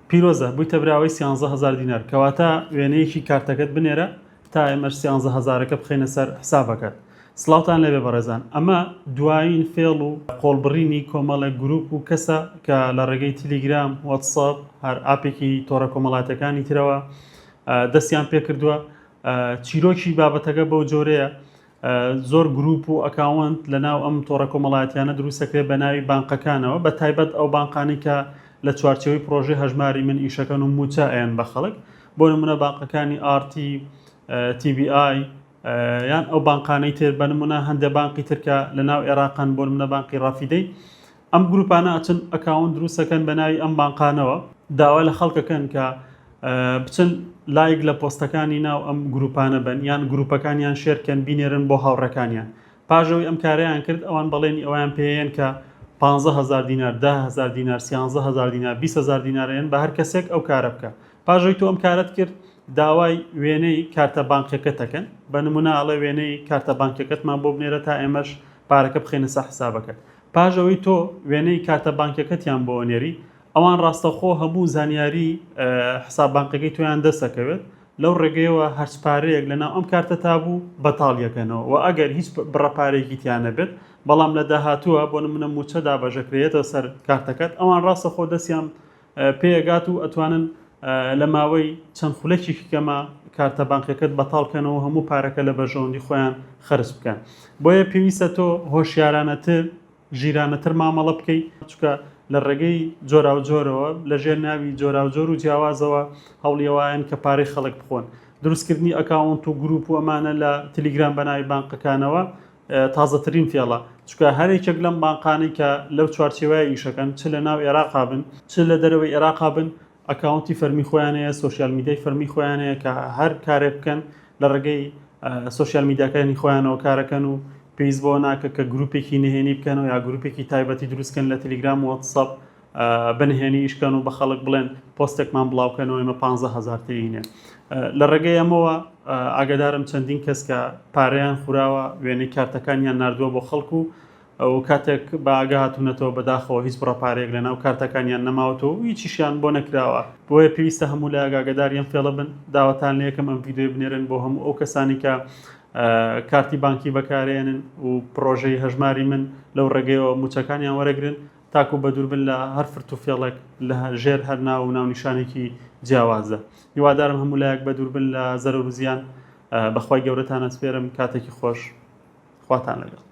پیرۆزە بوویتە براوەی سیانزە هەزار دینار کەواتە وێنەیەکی کارتەکەت بنێرە تا ئێمەش سیانزە هەزارەکە بخەینە سەر حسابەکەت. سڵاوتان لێبێ بەڕێزان ئەمە دوایین فێڵ و قۆڵبڕینی کۆمەڵێک گروپ و کەسە کە لە ڕێگەی تیلیگرام، واتساپ، هەر ئاپێکی تۆڕە کۆمەڵاتیەکانی ترەوە دەستیان پێکردووە. چیرۆکی بابەتەکە بەو جۆرەیە زۆر گروپ و account لە ناو ئەم تۆڕە کۆمەڵایەتیانە دروستەکرێت بە ناوی بانقەکانەوە بە تایبەت ئەو بانقانەی کە لە چوارچێوەی پرۆژەی هەژماری من ئیشەکەن و مووچە ئەیەن بە خەڵک بۆ نمونە بانقەکانی ئارتی TBI یان ئەو بانقانەی تر بە نمونە هەندێک بانقی ترکە لە ناو عێراقن بۆ نمونە بانقی ڕافیدەی ئەم گروپانە ئەچن account دروستەکەن بە ناوی ئەم بانقانەوە داوا لە خەڵکەکەن کە بچن لایک لە پۆستەکانی ناو ئەم گروپانە بن یان گروپەکانیان share کەن بینێرن بۆ هاوڕێکانیان پاش ئەوەی ئەم کارەیان کرد ئەوان بەڵێنی ئەویان پێیەن کە 15000 دینار 10000 دینار 13000 دینار 20000 دینارێن بە هەر کەسێک ئەو کارە بکە پاش ئەوەی تۆ ئەم کارەت کرد داوای وێنەی کارتە بانقیەکەت دەکەن بە نمونە ئەڵێ وێنەی کارتە بانکیەکەتمان بۆ بنێرە تا ئێمەش پارەکە بخەینە سەر حسابەکەت پاش ئەوەی تۆ وێنەی کارتە بانکیەکەتیان بۆ ئەنێری ئەوان ڕاستەوخۆ هەموو زانیاری حساب بانقەکەی تۆیان دەست ئەکەوێت لەو ڕێگەیەوە هەرچ پارەیەک لەناو ئەم کارتە تابوو بەتاڵیەکەنەوە و ئەگەر هیچ بڕە پارەیەکی تیا نەبێت بەڵام لە داهاتووە بۆ نمونە موچە دابەشەکرێتەوە سەر کارتەکەت ئەوان ڕاستەخۆ دەستیان پێگات و ئەتوانن لە ماوەی چەند خولەکێکی کەمە کارتە بانقیەکەت بەتاڵ کەنەوە هەموو پارەکە لە بەرژەوەندی خۆیان خەرج بکەن بۆیە پێویستە تۆ هۆشیارانەتر ژیرانەتر مامەڵە بکەیت چونکە لە ڕێگەی جۆراوجۆرەوە لە ژێر ناوی جۆراوجۆر و جیاوازەوە هەوڵی ئەوەیان کە پارەی خەڵک بخۆن دروستکردنی account و گروپ و ئەمانە لە تلیگرام بە ناوی بانقەکانەوە تازەترین فێڵە چونکە هەر یەکێک لەم بانقانەی کە لەو چوارچێوەیە ئیشەکەن چ لە ناو ئێراقا بن چ لە دەرەوەی ئێراقا بن account ی فەرمی خۆیان هەیە social media ی فەرمی خۆیان هەیە کە هەر کارێک بکەن لە ڕێگەی social media کانی خۆیانەوە کارەکەن و پێویست بەوە ناکە کە گروپێکی نهێنی بکەنەوە یا گروپێکی تایبەتی دروستکەن لە تلیگرام و واتساپ بەنهێنی ئیشکەن و بە خەڵک بڵێن پۆستێکمان بڵاوکەنەوە ئێمە 15000 تێینێ لە ڕێگەی ئەمەوە ئاگدارم چەندین کەس کە پارەیان خوراوە وێنەی کارتەکانیان نردووە بۆ خەڵک و و کاتێک بە ئاگا هاتوونەتەوە بەداخەوە هیچ بڕە پارەیەک لەناو کارتەکانیان نەماوەتەوە و هیچیشیان بۆ نەکراوە بۆیە پێویستە هەموو لایەک ئاگاداری ئەم فێڵە بن داواتان لێکەم ئەم ڤیدیۆی بنێرن بۆ هەموو ئەو کەسانی کە کارتی بانکی بەکارێنن و پڕۆژەی هەژماری من لەو ڕێگەیەوە موچەکانیان وەرەگرن تاکو بەدوور بن لە هەر فرت و فێڵێک لە ژێر هەر ناو و ناونیشانێکی جیاوازە هیوادارم هەموو لایەک بەدوور بن لە زەرەر و زیان بەخوای گەورەتان ئەسپێرم کاتێکی خۆش خواتان لەگەڵ.